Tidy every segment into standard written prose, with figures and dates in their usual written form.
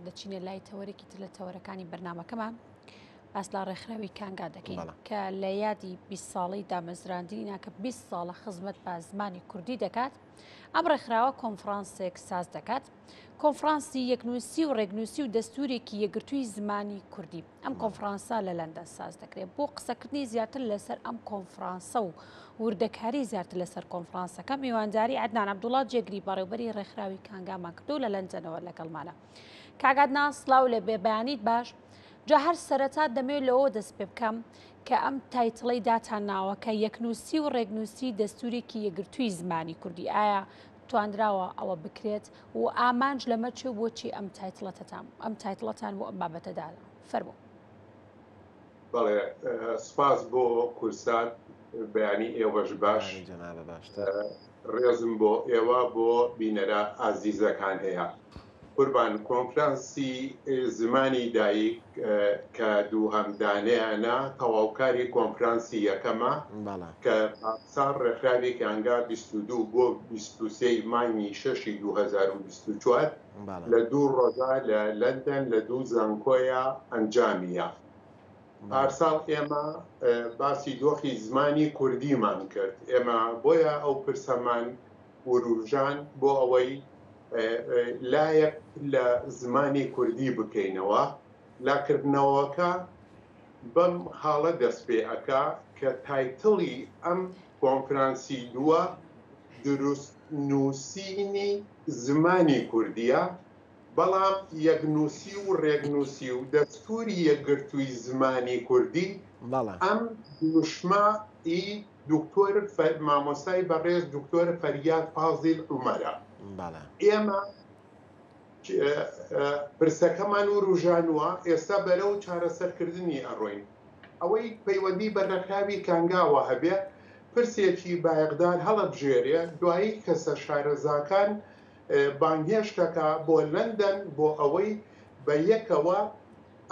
دەچینە لای تەوەرێکی تر لە تەوەرەکانی بەرنامەکەمان باس لە ڕێکخراوی کانگا دەکەین کە لە یادی 20 ساڵی دامەزراندنی ناکە 20 ساڵە خزمەت بە زمانی کوردی دەکات ئەم ڕێکخراوە کۆنفرانسێک ساز دەکات کۆنفرانسی یەکنووسی و ڕێکنووسی و دەستورێکی یەکگرتووی زمانی کوردی ئەم کۆنفرانسە لە لەندەن ساز دەکرێت بۆ قسەکردنی زیاتر لەسەر ئەم کۆنفرانسە و وردەکاری زیاتر لەسەر کۆنفرانسەکە میوانداری عەدنان عەبدوڵا جێگری بەڕێوبەری ڕێکخراوی کانگامان کردو لە لەندەنەوە لەگەڵمانە. کاک عەدنان سڵاو لێ بێ بەیانیت باش جا هەر سەرەتا دەمەوێت لەوە دەست پێ بکەم کە ئەم title ەی داتان ناوە کە یەکنووسی و ڕێکنووسی دەستورێکی یەکگرتووی زمانی کوردی ئایا توانراوە ئەوە بکرێت و ئامانج لەمە چێ و بۆچی ئەم title ەتەتان ئەم title ەتان بۆ ئەم بابەتە دانا؟ فەرموو. بەڵێ سوپاس بۆ کورسات بەیانی ئێوەش باش ڕێزم بۆ ئێوە بۆ بینەرە ئازیزەکان هەیە. قوربان کۆنفرانسی زمانی دایک کە دووهەم دانەیانە تەواوکاری کۆنفرانسی یەکەمە کە پارساڵ ڕێکخراوی کانگا 22 بۆ 23 ی مانگی شەشی 2024 لە دوو ڕۆژا لە لەندەن لە دوو زانکۆیا ئەنجامییا. پارساڵ ئێمە باسی دۆخی زمانی کوردیمان کرد ئێمە بۆیە ئەو پرسەمان وروژان بۆ ئەوەی لایەک لە زمانی کوردی بکەینەوە، لاکردنەوەکە بەم خاڵە دەست پێ ئەکا کە title ی ئەم کۆنفرانسی دووە دروست نووسینی زمانی کوردییە، بەڵام یەکنووسی و ڕێکنووسی و دەستووری یەکگرتووی زمانی کوردی ئەم دروشمە ی دکتۆر مامۆستای بەڕێز دکتۆر فەریاد فازیل عومەرە. ئێمە پرسەکەمان وروژانووە، ئێستا بەرەو چارەسەرکردنی ئەڕۆین. ئەوەی پەیوەندی بە ڕێکخراوی کانگاوە هەبێ، پرسێکی بایەخدار هەڵەبژێرێ، دوایی کەسە شارەزاکان بانگهێشت دەکا بۆ لەندەن بۆ ئەوەی بە یەکەوە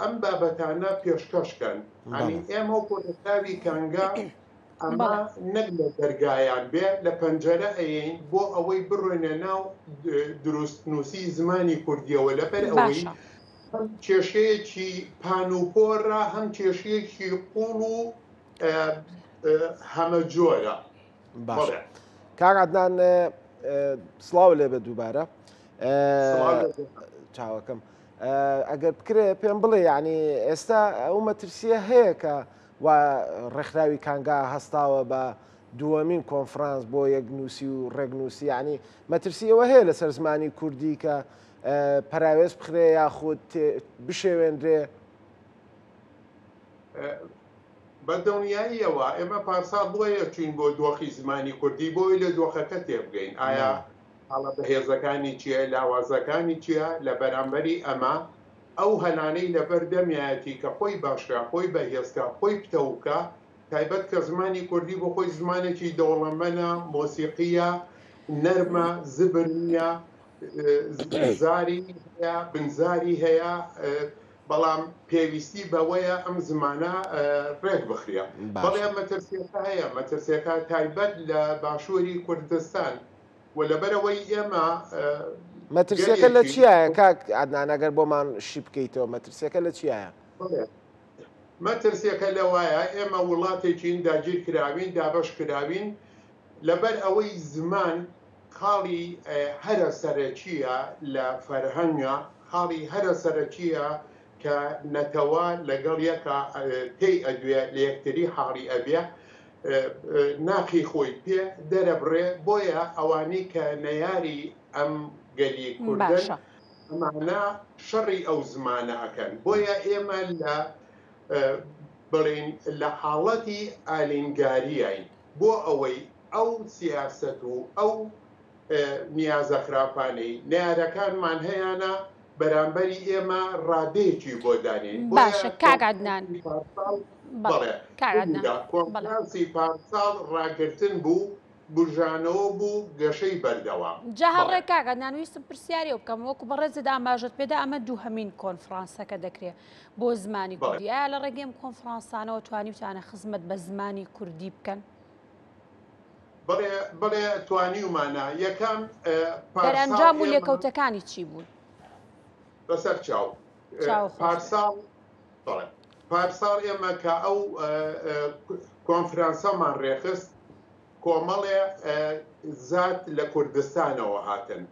ئەم بابەتانە پێشکەش کەن. یانی ئێمە وەکوو ڕێکخراوی کانگا ئەمە نەک لە دەرگایان بێ لە پەنجەرە ئەیەین بۆ ئەوەی بڕۆینە ناو دروست نووسی زمانی کوردیەوە لەبەر ئەوەی هەم کێشەیەکی پان و پۆرە هەم کێشەیەکی قوڵ و هەمەجۆرە. باشە کاک عەدنان سڵاو لێ بێت دووبارە چاوەکەم ئەگەر بکرێ پێم بڵێ یعنی ئێستا ئەو مەترسیە هەیە کە و ڕێکخراوی کانگا هەستاوە بە دووەمین کۆنفرانس بۆ یەکنووسی و ڕێکنووسی یعنی مەترسی ئەوە هەیە لەسەر زمانی کوردی کە پەراوێز بخرێ یاخود بشێوێنرێ بە دڵنیاییەوە ئێمە پارساڵ بۆیە چوین بۆ دۆخی زمانی کوردی بۆی لە دۆخەکە تێبگەین ئایا خاڵە بەهێزەکانی چییە لاوازەکانی چییە لە بەرامبەری ئەمە ئەو هەلانەی لەبەر دەمیایەتی کە خۆی باشکا خۆی بەهێزکا خۆی پتەوکا تایبەت کە زمانی کوردی بۆ خۆی زمانێکی دەوڵەمەنە مۆسیقیە نەرمە زبر نییە زاری هەیە بنزاری هەیە بەڵام پێویستی بەوەیە ئەم زمانە ڕێک بخرێ. بەڵێ مەترسیەکە هەیە، مەترسیەکە تایبەت لە باشووری کوردستان و لەبەرئەوەی ئێمە مەترسیەکە لە چیایە کاک عەدنان ئەگەر بۆمان شی بکەیتەوە مەترسیەکە لە چیایە؟ مەترسیەکە لەوایە ئێمە وڵاتێکین داگیر کراوین، دابەش کراوین، لەبەر ئەوەی زمان خاڵی هەرە سەرەکییە لە فەرهەنگا، خاڵی هەرە سەرەکییە کە نەتەوە لەگەڵ یەکا تێی ئەدوێ، لە یەکتری حاڵی ئەبێ، ناخی خۆی پێ دەرەبڕێ، بۆیە ئەوانەی کە نەیاری ئەم گەلی کوردن ئەمانە شەڕی ئەو زمانە ئەکەن، بۆیە ئێمە لە بڵێین لە حاڵەتی ئالینگاریاین بۆ ئەوەی ئەو سیاسەت و ئەو نیازە خراپانەی نەیارەکانمان هەیانە بەرامبەری ئێمە ڕادەیەکی بۆ دانێین. باشە کاک عەدنان. بەڵێ کۆنفرانسی پارساڵ ڕاگرتن بوو، بوژانەوە بوو، گەشەی بەردەوام. جا هەر ڕێک کاک عەدنان ویستم پرسیاری ئەو بکەم وەکو بەڕێزت ئاماژەت پێدا ئەمە دووهەمین کۆنفرانسە کە دەکرێ بۆ زمانی کوردی ئایا لە ڕێگەی ئەم کۆنفرانسانەوە توانیوتانە خزمەت بە زمانی کوردی بکەن؟ بەڵێ بەڵێ توانیومانە یەکەم دەرئەنجام و لێکەوتەکانی چی بوون؟ بەسەر چاو. پارساڵ بەڵێ پارساڵ ئێمە کە ئەو کۆنفرانسەمان ڕێخست کۆمەڵێ زات لە کوردستانەوە هاتن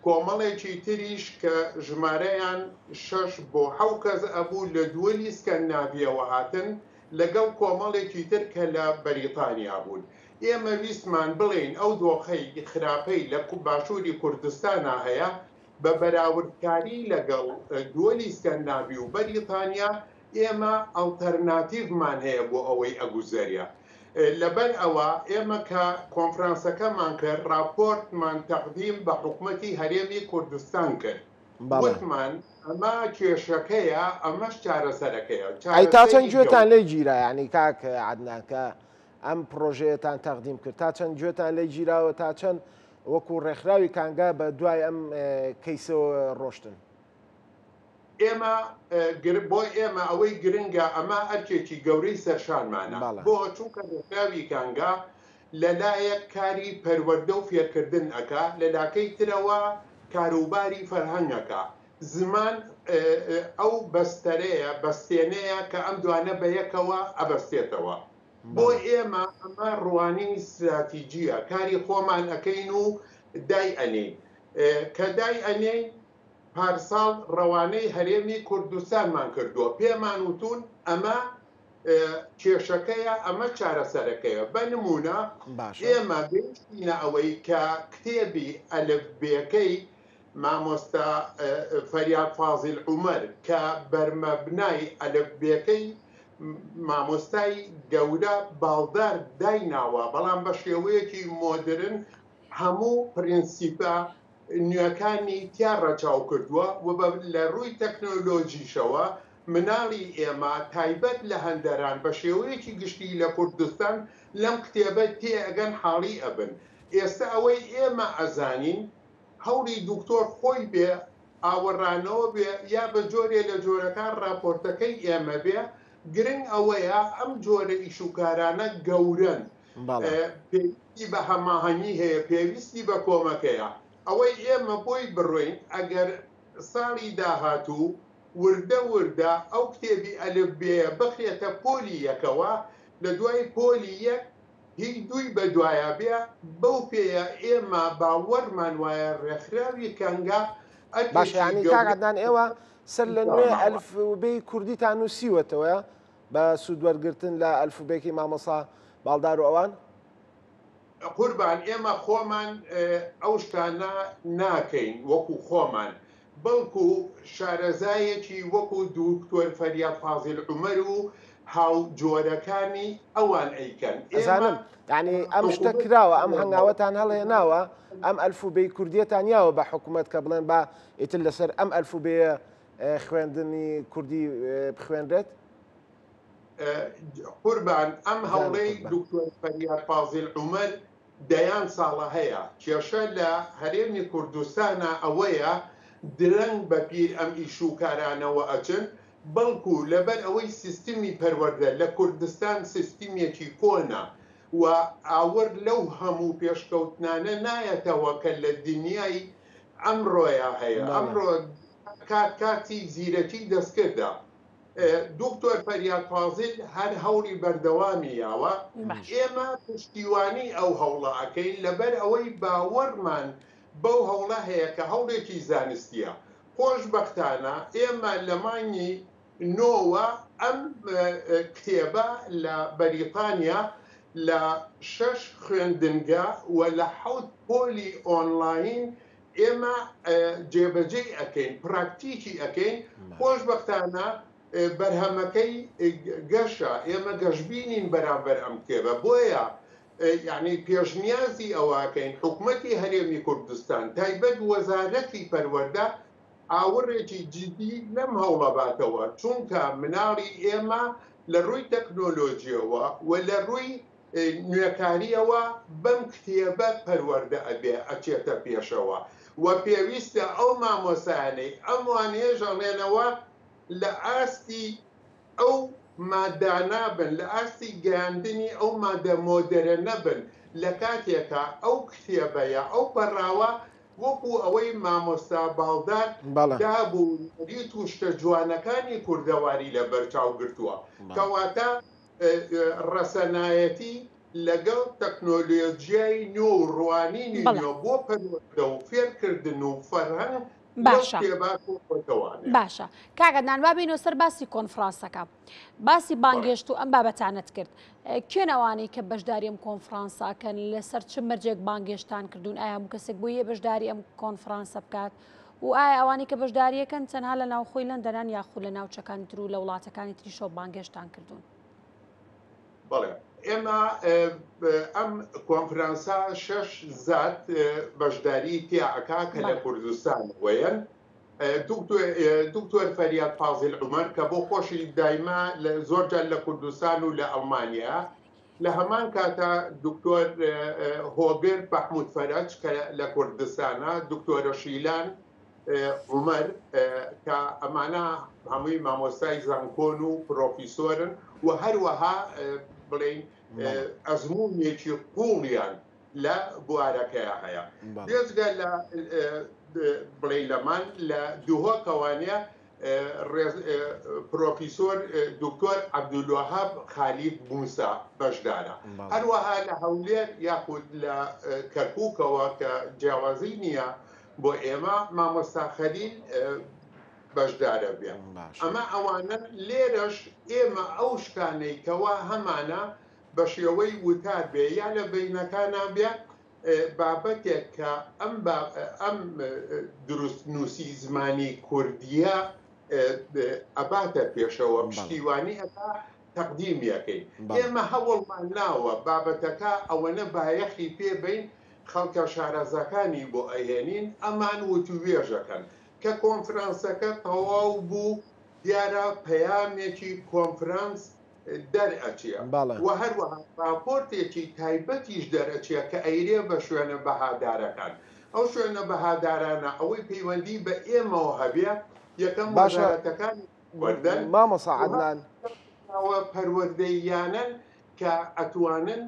کۆمەڵێکی تریش کە ژمارەیان شەش بۆ حەو کەس ئەبوو لە دووەلی سکەندناڤیەوە هاتن لەگەڵ کۆمەڵێکی تر کە لە بەریتانیا بوون. ئێمە ویستمان بڵێین ئەو دۆخەی خراپەی لە باشووری کوردستانا هەیە بە بەراوردکاری لەگەڵ دووەلی سکەندناڤی و بەریتانیا ئێمە ئەڵتەرناتیڤمان هەیە بۆ ئەوەی ئەگوزەرێ. لەبەر ئەوە ئێمە کە کۆنفرانسەکەمان کرد ڕاپۆرتمان تەقدیم بە حکومەتی هەرێمی کوردستان کرد. وتمان ئەمە کێشەکەیە ئەمەش چارەسەرەکەیە. ئەی تا چەند گوێتان لێ گیرا یانی کاک عەدنان کە ئەم پڕۆژەیەتان تەقدیم کرد تا چەند گوێتان لێ گیراوە تا چەند وەکو ڕێکخراوی کانگا بە دوای ئەم کەیسەوە ڕۆشتن؟ ئێمە بۆ ئێمە ئەوەی گرنگە ئەمە ئەرکێکی گەورەی سەرشانمانە بۆ چونکە ڕێکخراوی کانگا لەلایەک کاری پەروەردە و فێرکردن ئەکا لەلاکەی ترەوە کاروباری فەرهەنگ ئەکا زمان ئەو بەستەرەیە بەستێنەیە کە ئەم دوانە بەیەکەوە ئەبەستێتەوە بۆ ئێمە ئەمە ڕوانینی ستراتیجیە کاری خۆمان ئەکەین و دای ئەنێین کە دای ئەنێین پارساڵ ڕەوانەی هەرێمی کوردستانمان کردووە، پێمان وتوون ئەمە کێشەکەیە، ئەمە چارەسەرەکەیە. بە نموونە ئێمە گەیشتینە ئەوەی کە کتێبی ئەلفبێکەی مامۆستا فەریاد فازیل عومەر کە بەرمەبنای ئەلفبێکەی مامۆستای گەورە باڵدار دایناوە، بەڵام بە شێوەیەکی مۆدرن هەموو پرینسیپە نوێکانی تیا ڕەچاو کردووە و لە ڕووی تەکنۆلۆژیشەوە مناڵی ئێمە تایبەت لە هەندەران بە شێوەیەکی گشتی لە کوردستان لەم کتێبە تێ ئەگەن حاڵی ئەبن. ئێستە ئەوەی ئێمە ئەزانین هەوڵی دوکتۆر خۆی بێ ئاوەڕانەوە بێ یا بە جۆرێ لە جۆرەکان ڕاپۆرتەکەی ئێمە بێ گرنگ ئەوەیە ئەم جۆرە ئیش و کارانە گەورەن پێویستی بە هەماهەنگی هەیە، پێویستی بە کۆمەک هەیە. ئەوەی ئێمە بۆی بڕۆین ئەگەر ساڵی داهاتوو وردە وردە ئەو کتێبی ئەلفبێیە بخرێتە پۆلی یەکەوە، لە دوای پۆلی یەک هی دووی بە دوایا بێ، بەو پێیە ئێمە باوەڕمان وایە ڕێکخراوی کەنگا باشە ئەرکێکی یانی کاک گەورەی عەدنان ئێوە سەر لە نوێ داماوە. ئەلفوبێی کوردیتان نووسیوەتەوە بە سوودوەرگرتن لە ئەلفوبێکەی مامۆستا باڵدار و ئەوان؟ قوربان ئێمە خۆمان ئەو شتانە ناکەین وەکو خۆمان، بەڵکو شارەزایەکی وەکو دوکتۆر فەریاد فازیل عومەر و هاوجۆرەکانی ئەوان ئەیکەن. ئێمە ئەزانم یانی ئەم شتە حکومەتی کراوە، ئەم هەنگاوەتان هەڵهێناوە، ئەم ئەلفوبێی کوردیەتان یاوە بە حکومەت کە بڵێن با ئیتر لەسەر ئەم ئەلفوبێیە خوێندنی کوردی بخوێنرێت؟ قوربان ئەم هەوڵەی دکتۆر فەریاد فازیل عومەر دەیان ساڵە هەیە، کێشە لە هەرێمی کوردستانا ئەوەیە درەنگ بە پیر ئەم ئیش و کارانەوە ئەچن، بەڵکو لەبەر ئەوەی سیستمی پەروەردە لە کوردستان سیستمێکی کۆنە و ئاوڕ لەو هەموو پێشکەوتنانە نایەتەوە کە لە دنیای ئەمڕۆیا هەیە، ئەمڕۆ کات کاتی زیرەکی دەستکردە. دکتۆر فەریاد فازیل هەر هەوڵی بەردەوامی یاوە، ئێمە پشتیوانی ئەو هەوڵە ئەکەین لەبەر ئەوەی باوەڕمان بەو هەوڵە هەیە کە هەوڵێکی زانستیە. خۆشبەختانە ئێمە لە مانگی نۆوە ئەم کتێبە لە بەریتانیا لە شەش خوێندنگە و لە حەوت پۆلی ئۆنلاین ئێمە جێبەجێی ئەکەین، پراکتیکی ئەکەین، خۆشبەختانە بەرهەمەکەی گەشە، ئێمە گەشبینین بەرامبەر ئەم کتێبە، بۆیە یانی پێشنیازی ئەوە ئەکەین حکومەتی هەرێمی کوردستان تایبەت وەزارەتی پەروەردە ئاوڕێکی جدی لەم هەوڵە باتەوە، چونکە مناڵی ئێمە لە ڕووی تەکنۆلۆجیەوە و لە ڕووی نوێکاریەوە بەم کتێبە پەروەردە ئەبێ ئەچێتە پێشەوە و پێویستە ئەو مامۆستایانەی ئەم وانەیەش ئەڵێنەوە لە ئاستی ئەو مادانە بن لە ئاستی گەیاندنی ئەو مادە مۆدەرنە بن لە کاتێکا ئەو کتێبە یا ئەو پەڕاوە. وەکو ئەوەی مامۆستا باڵدار داب و نەریت و شتە جوانەکانی کوردەواری لە بەرچاو گرتووە. کەواتە ڕەسەنایەتی لەگەڵ تەکنۆلۆجیای نوێ و ڕوانینی نوێ بۆ پەروەردە و فێرکردن و فەرهەنگ لەو کتێبە کۆبۆتەوانێ. باشە کاک عەدنان با بێینەوە سەر باسی کۆنفرانسەکە. باسی بانگهێشت و ئەم بابەتانەت کرد. کێن ئەوانەی کە بەشداری ئەم کۆنفرانسە ئەکەن؟ لەسەر چ مەرجێک بانگهێشتان کردوون؟ ئایا هەموو کەسێک بۆی هەیە بەشداری ئەم کۆنفرانسە بکات؟ و ئایا ئەوانەی کە بەشداریەکەن تەنها لە ناوخۆی لەندەنان یاخود لە ناوچەکانی تر و لە وڵاتەکانی تریشەوە بانگهێشتان کردوون؟ بەڵێ ئێمە ئەم کۆنفرانسە شەش زات بەشداری تیا ئەکا کە لە کوردستانەوەیەن. دکتۆر فەریاد فازیل عومەر کە بۆ خۆشی دایمە زۆر جار لە کوردستان و لە ئەڵمانیا، لە هەمان کاتا دکتۆر هۆگر مەحمود فەرەج کە لە کوردستانە، دکتۆرە شیلان عومەر کە ئەمانە هەمووی مامۆستای زانکۆن و پرۆفیسۆرن و هەروەها بڵێین ئەزموونێکی قووڵیان لە بوارەکەیا هەیە. بێجگە لە بڵێی لەمان لە دهۆکەوانە پرۆفیسۆر دکتۆر عەبدولوەهاب خالید موسا بەشدارە. هەروەها لە هەولێر یاخود لە کەرکوکەوە کە جیاوازی نییە بۆ ئێمە مامۆستا خەلیل بەشدارە بێ. ئەمە ئەوانەن لێرەش ئێمە ئەو شتانەی کەوا هەمانە بە شێوەی وتار بێ یا لە بەینەکانا بێ بابەتێک کە ئەم ئەم دروست نووسی زمانی کوردیە ئەباتە پێشەوە پشتیوانی ئەکا تەقدیمی ئەکەین. ئێمە هەوڵمان ناوە بابەتەکە ئەوەنە بایەخی پێ بەین خەڵکە شارەزاکانی بۆ ئەهێنین ئەمان وتووێژەکەن. کە کۆنفرانسەکە تەواو بوو دیارە پەیامێکی کۆنفرانس دەرئەچێ و هەروەها ڕاپۆرتێکی تایبەتیش دەرئەچێ کە ئەیرێ بە شوێنە بەهادارەکان. ئەو شوێنە بەهادارانە ئەوەی پەیوەندی بە ئێمەوە هەبێ یەکەم وەزارەتەکانی پەروەردەن مامۆستا عەدنان. سەرچاوە پەروەردەییانەن کە ئەتوانن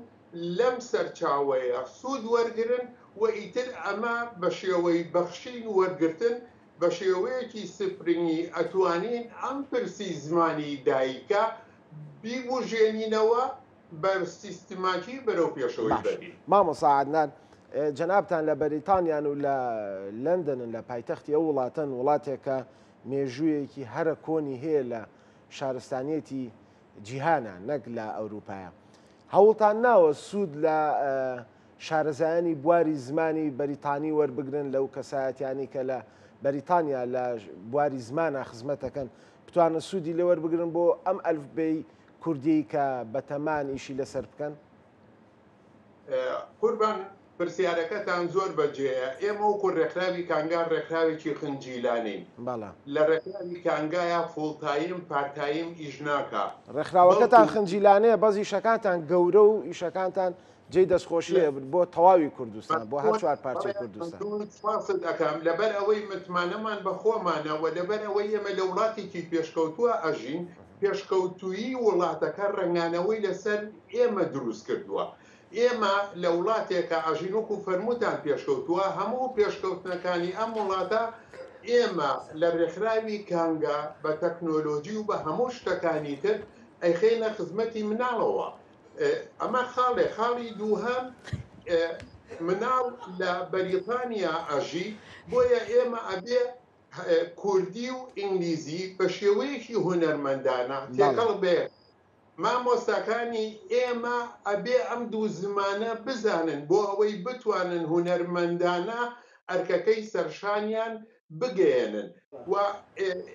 لەم سەرچاوەیە سوود وەرگرن و ئیتر ئەمە بە شێوەی بەخشین وەرگرتن بە شێوەیەکی سپرینگی ئەتوانین ئەم پرسی زمانی دایکە بیبوژێنینەوە بە سیستماکی بەرەو پێشەوەی باش بەرین. مامۆستا عەدنان جەنابتان لە بەریتانیان و لە لەندەنن لە پایتەختی ئەو وڵاتەن، وڵاتێک کە مێژوویەکی هەرە کۆنی هەیە لە شارستانیەتی جیهانە نەک لە ئەوروپایە. هەوڵتان ناوە سوود لە شارەزایانی بواری زمانی بەریتانی وەربگرن لەو کەسایەتیانەی کە لە بەریتانیا لە بواری زمانا خزمەت ئەکەن بتوانن سوودی لێ وەربگرن بۆ ئەم ئەلفبێی کوردیەی کە بەتەمان ئیشی لەسەر بکەن؟ قوربان پرسیارەکەتان زۆر بەجێیە، ئێمە وەکو ڕێکخراوی کانگا ڕێکخراوێکی خنجیلانەین، بەڵێ. لە ڕێکخراوی کانگایا full time part time ئیش ناکا، ڕێکخراوەکەتان بەڵکو. خنجیلانەیە بەس ئیشەکانتان گەورە و ئیشەکانتان جێی دەستخۆشییە بۆ تەواوی کوردستان، بۆ هەر چوار پارچەی کوردستان. مەمنون سوپاست ئەکەم، لەبەر ئەوەی متمانەمان بە خۆمانە و لەبەر ئەوەی ئێمە لە وڵاتێکی پێشکەوتووە ئەژین، پێشکەوتوویی وڵاتەکە ڕەنگانەوەی لەسەر ئێمە دروست کردووە. ئێمە لە وڵاتێکا ئەژین وەکو فەرمووتان پێشکەوتووە، هەموو پێشکەوتنەکانی ئەم وڵاتە ئێمە لە ڕێکخراوی کانگا بە تەکنۆلۆجی و بە هەموو شتەکانی تر ئەیخەینە خزمەتی مناڵەوە. ئەمە خاڵێ خاڵی دووهەم مناڵ لە بەریتانیا ئەژی بۆیە ئێمە ئەبێ کوردی و ئینگلیزی بە شێوەیەکی هونەرمەندانە تێکەڵ بێ مامۆستاکانی ئێمە ئەبێ ئەم دوو زمانە بزانن بۆ ئەوەی بتوانن هونەرمەندانە ئەرکەکەی سەرشانیان بگەیەنن و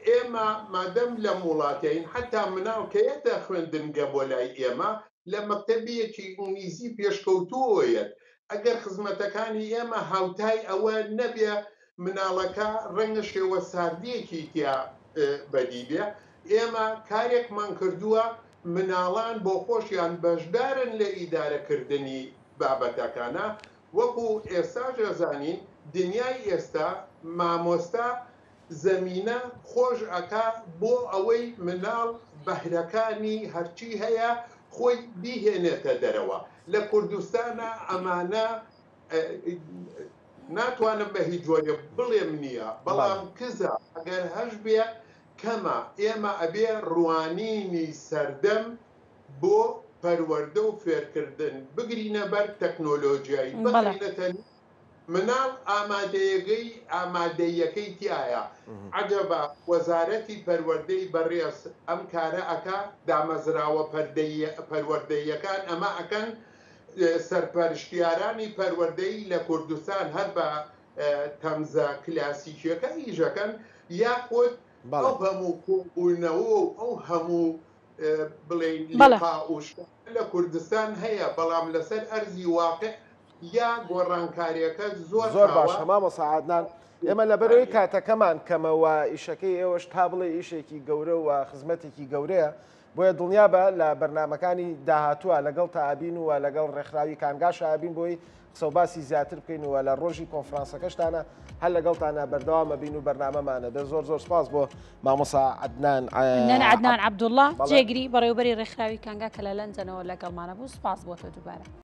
ئێمە مادەم لەم وڵاتەین حەتا مناڵ کە یەتە خوێندنگە بۆ لای ئێمە لە مەکتەبیەکی ئینگلیزی پێشکەوتووەوە یەت ئەگەر خزمەتەکانی ئێمە هاوتای ئەوە نەبێ مناڵەکە ڕەنگە شێوە ساردیەکی تیا بەدی بێ ئێمە کارێکمان کردووە مناڵان بۆ خۆشیان بەشدارن لە ئیدارەکردنی بابەتەکانا وەکو ئێستاش ئەزانین دنیای ئێستا مامۆستا زەمینە خۆش ئەکا بۆ ئەوەی مناڵ بەهرەکانی هەرچی هەیە خۆی بیهێنێتە دەرەوە لە کوردستانا ئەمانە. ناتوانم بە هیچ جۆرێ بڵێم نییە، بەڵام کزە، ئەگەر هەشبێ کەمە، ئێمە ئەبێ ڕوانینی سەردەم بۆ پەروەردە و فێرکردن بگرینە بەر، تەکنۆلۆجیایی بخەینە تەنیشت مناڵ ئامادەیەگەی ئامادەییەکەی تیایە، عەجەبە وەزارەتی پەروەردەی بەڕێز ئەم کارە ئەکا، دامەزراوە پەروەردەییەکان ئەمە ئەکەن، سەرپەرشتیارانی پەروەردەیی لە کوردستان هەر بە تەمزە کلاسیکیەکە ئیشەکەن یاخود ئەو هەموو کۆبوونەوە و ئەو هەموو بڵێین لقا و شتانە لە کوردستان هەیە بەڵام لەسەر ئەرزی واقع یا گۆڕانکاریەکە زۆر زۆر باشە مامۆستا عەدنان ئێمە لەبەرەوەی کاتەکەمان کەمە و ئیشەکەی ئێوەش تا بڵێ ئیشێکی گەورە و خزمەتێکی گەورەیە بۆیە دڵنیابە لە بەرنامەکانی داهاتووە لەگەڵ تا ئەبین و لەگەڵ ڕێکخراوی کانگاشا ئەبین بۆی قسە و باسی زیاتر بکەین و لە ڕۆژی کۆنفرانسەکەشتانە هەر لەگەڵتانە بەردەوام ئەبین و بەرنامەمانە بێ زۆر زۆر سپاس بۆ مامۆسا عەدنان عەدنان عەبدوڵڵا جێگری بەڕێوبەری ڕێکخراوی کانگا کە لە لەندەنەوە لەگەڵمانە بوو سپاس بۆ تۆ دووبارە.